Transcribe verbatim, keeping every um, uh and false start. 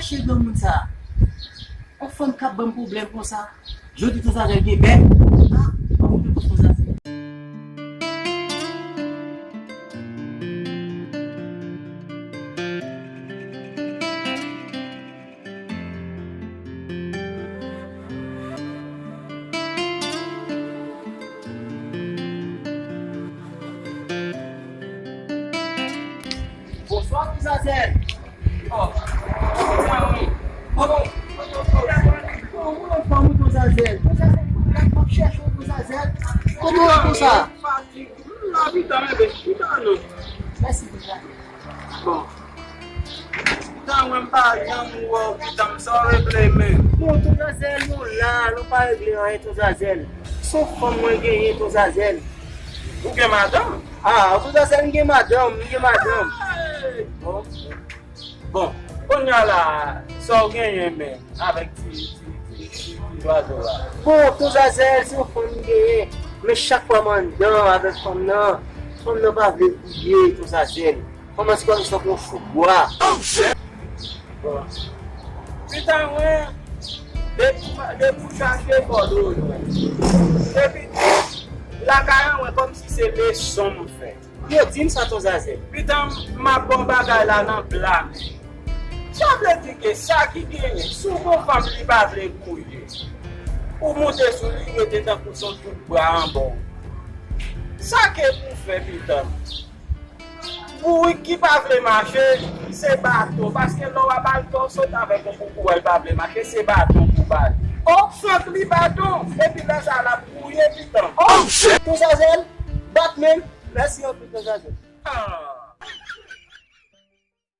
Che granmoun sa. Yon fanm k ap ban m pwoblèm konsa. Jodi Ton Zazèl gen bèk. Ah, pa ouvri pòt Ton Zazèl. Bonswa, Ton Zazèl. Oh. Bon, bon, bon, bon, bon, Ton Zazèl. Ton Zazèl, kote w ap chèche w, Ton Zazèl? Kote w ap konsa? Fatig. M la, pita, men, pita, non. Mèsi, pita. Bon. Pita, mwen m pa janm wè w, pita, m sa w regle, men. Bon, Ton Zazèl, nou la, nou pa regle anyen, Ton Zazèl. Se yon fanm mwen genyen, Ton Zazèl. Ou gen madanm? Ah, Ton Zazèl, m gen madanm, m gen madanm. Hey! Bon. Bon, kounye a la, sa w genyen, men, avèk ti, ti, ti, ti, ti zwazo a? Bon, Ton Zazèl, se yon fanm m genyen. Men chak fwa m anndan avèk fanm nan, fanm nan pa vle gouye, Ton Zazèl. Kòmanse kòm si w ap yon fou bwa. Bon. Pita mwen, depi, depi w chache fò dwe jwenn. Epi, lakay an mwen kòmsi se leson m fè. Yo di m sa, Ton Zazèl. Pita m ap ba w bagay la nan pla men. Sa vle di ke sa ki genyen, si w gon fanm li pa vle gouye, ou moute sou li, rete tankou se yon tout bra anba w. Sa ke pou fè, pita m? Bourik ki pa vle mache, se baton. Paske lè w ap al tò, sot avèk yon koukou, wè l pa vle mache, se baton pou ba li. O, flank li baton. Epi lè sa a, l ap gouye pitan. O, Ton Zazèl, bat men m. Mèsi anpil, Ton Zazèl. Ah,